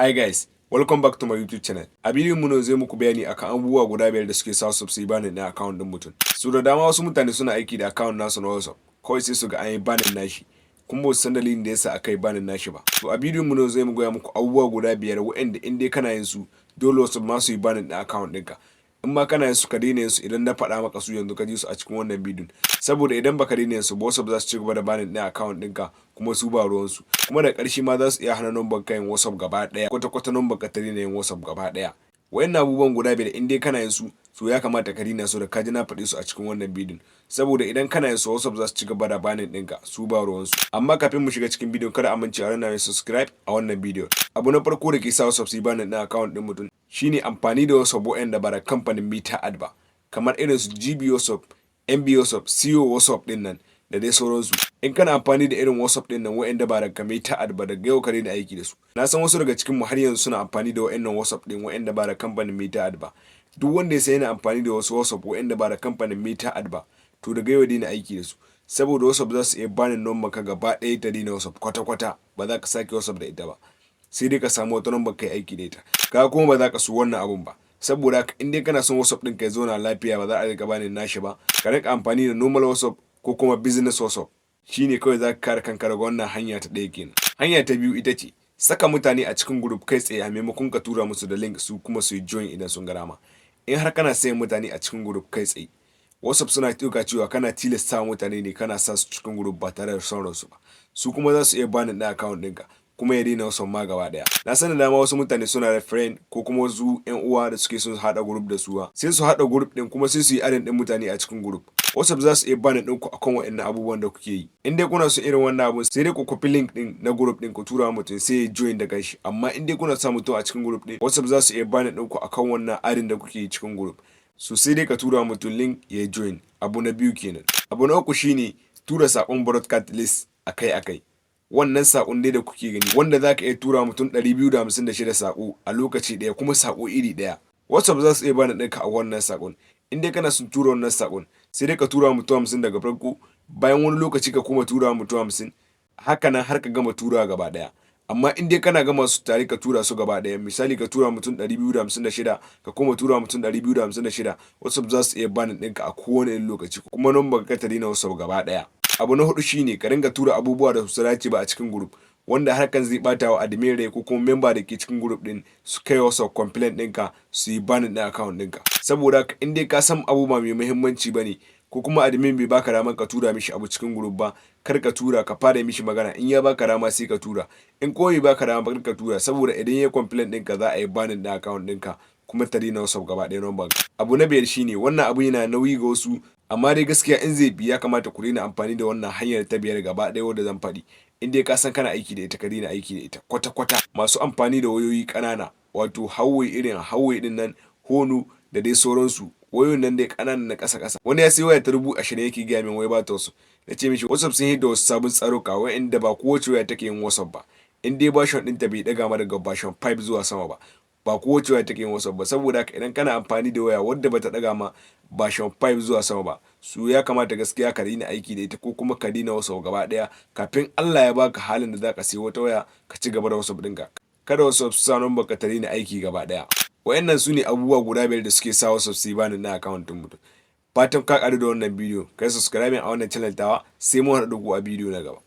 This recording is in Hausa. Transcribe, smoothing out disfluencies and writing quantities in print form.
Hi guys, welcome back to my YouTube channel. A bidiyon mu na zai muku bayani akan abubuwa guda biyar da suke sa WhatsApp su yi banning ɗin account ɗin mutum. So da dama wasu mutane suna aiki da account nasu na WhatsApp, kawai sai su ga an yi banning nashi, kuma ba su san dalilin da yasa aka yi banning nashi ba. To, a bidiyon mu na zai mu gaya muku abubuwa guda biyar waɗanda in dai kana yin su, dole WhatsApp ma su yi banning ɗin account ɗinka. In ma kana yin su, ka daina yin su idan na faɗa maka su yanzu, ka ji su a cikin wannan bidiyon. Saboda idan baka daina yin su ba, WhatsApp za su ci gaba da banning ɗin account ɗinka, kuma su ba ruwansu. Kuma da ƙarshe ma za su iya hana number ka yin WhatsApp gaba ɗaya. Kwata-kwata number ka ta daina yin WhatsApp gaba ɗaya. Wayannan abubuwan guda biyar, in dai kana yin su, to ya kamata ka daina su da ka ji na faɗe su a cikin wannan bidiyon. Saboda idan kana yin su, WhatsApp za su ci gaba da banning ɗinka, su ba ruwansu. Amma kafin mu shiga cikin bidiyon, kada a mance a danna mai subscribe a wannan bidiyon. Abu na farko da ke sa WhatsApp su yi banning ɗin account ɗin mutum shine amfani da WhatsApp waɗanda ba da kamfanin Meta Ad ba. Kamar irin su GB WhatsApp, MB WhatsApp, CO WhatsApp ɗin nan da dai sauransu. In kana amfani da irin WhatsApp ɗin nan waɗanda ba daga Meta Ad ba, daga yau ka daina aiki da su. Na san wasu daga cikin mu har yanzu suna amfani da waɗannan WhatsApp ɗin waɗanda ba da kamfanin Meta Ad ba. Duk wanda ya san yana amfani da wasu WhatsApp waɗanda ba da kamfanin Meta Ad ba, to daga yau daina aiki da su. Saboda WhatsApp za su iya banning number ka gaba ɗaya, ta daina WhatsApp kwata-kwata, ba za ka sake WhatsApp da ita ba. Sai dai ka samu wata number ka yi aiki da ita. Kaga kuma ba za ka so wannan abun ba. Saboda haka, in dai kana son WhatsApp ɗinka ya zauna lafiya, ba za a riƙa banning nashi ba, ka riƙa amfani da normal WhatsApp ko kuma business WhatsApp. Shi ne kawai za ka kare kanka daga wannan. Hanya ta ɗaya kenan. Hanya ta biyu ita ce saka mutane a cikin group kai tsaye a maimakon ka tura musu da link, su kuma su yi join idan sun ga dama. In har kana sanya mutane a cikin group kai tsaye, WhatsApp suna ɗauka cewa kana tilasta mutane ne, kana sa su cikin group ba tare da son ransu ba. Su kuma za su iya banning ɗin account ɗinka, kuma ya daina WhatsApp ma gaba ɗaya. Na san da dama wasu mutane suna da friend ko kuma wasu ƴan uwa da suke son su haɗa group da su, sai su haɗa group ɗin, kuma sai su yi adding ɗin mutane a cikin group. WhatsApp za su iya banning ɗinku akan waɗannan abubuwan da kuke yi. In dai kuna son irin wannan abun, sai dai ku copy link ɗin na group ɗin ku tura mutum, sai ya join da kanshi. Amma in dai kuna sa mutum a cikin group ɗin, WhatsApp za su iya banning ɗinku akan wannan adding da kuke yi cikin group. So sai dai ka tura mutum link ya join. Abu na biyu kenan. Abu na uku shine tura saƙon broadcast list akai-akai. Wannan saƙon dai da kuke gani, wanda za ka iya tura mutum 256 saƙo a lokaci ɗaya, kuma saƙo iri ɗaya. WhatsApp za su iya banning ɗinka a wannan saƙon. In dai kana son tura wannan saƙon, sai dai ka tura mutum 50 daga farko, bayan wani lokaci ka kuma tura mutum 50, haka nan har ka gama turawa gaba ɗaya. Amma in dai kana gama su tare ka tura su gaba ɗaya, misali ka tura mutum 256, ka kuma tura mutum 256, WhatsApp za su iya banning ɗinka a kowane irin lokaci, kuma number ka ta daina WhatsApp gaba ɗaya. Abu na huɗu shine ka dinga tura abubuwa da su dace ba a cikin group, wanda hakan zai ɓata wa admin rai ko kuma member da ke cikin group ɗin, su kai WhatsApp complaint ɗinka, su yi banning ɗin account ɗinka. Saboda haka, in dai ka san abu ba mai muhimmanci ba ne, ko kuma admin bai baka damar ka tura mishi abu cikin group ba, kar ka tura. Ka fara mishi magana, in ya baka dama sai ka tura, in ko bai baka dama ba, kar ka tura, saboda idan ya complaint ɗinka, za a yi banning ɗin account ɗinka, kuma ta daina WhatsApp gaba ɗaya number ka. Abu na biyar shine, wannan abu yana nauyi ga wasu, amma dai gaskiya in zai bi, ya kamata ku daina amfani da wannan hanyar ta biyar gaba ɗaya wadda zan faɗi. In dai ka san kana aiki da ita, ka daina aiki da ita kwata-kwata. Masu amfani da wayoyi ƙanana, wato Huawei, irin Huawei ɗin nan, Honor da dai sauransu, wayoyin nan dai ƙananan na ƙasa ƙasa. Wani ya sai waya ta 20,000, yake gaya min wai ba ta WhatsApp. Na ce mishi WhatsApp sun hidda wasu sabon tsaruka wa'inda ba kowace waya take yin WhatsApp ba. In dai version ɗinta bai ɗaga ma daga version 5 zuwa sama ba, ba kowace waya take yin WhatsApp ba. Saboda haka, idan kana amfani da waya wadda bata ɗaga ma version 5 zuwa sama ba, su ya kamata gaskiya ka daina aiki da ita, ko kuma ka daina WhatsApp gaba ɗaya kafin Allah ya baka halin da zaka sayi wata waya ka ci gaba da WhatsApp ɗinka. Kada WhatsApp su sa number ka ta daina aiki gaba ɗaya. Wayannan su ne abubuwa guda biyar da suke sa WhatsApp su yi banning na account ɗin mutum. Fatan ka ƙaru da wannan bidiyo. Kai subscribing a wannan channel tawa, sai mun haɗu da ku a bidiyo na gaba.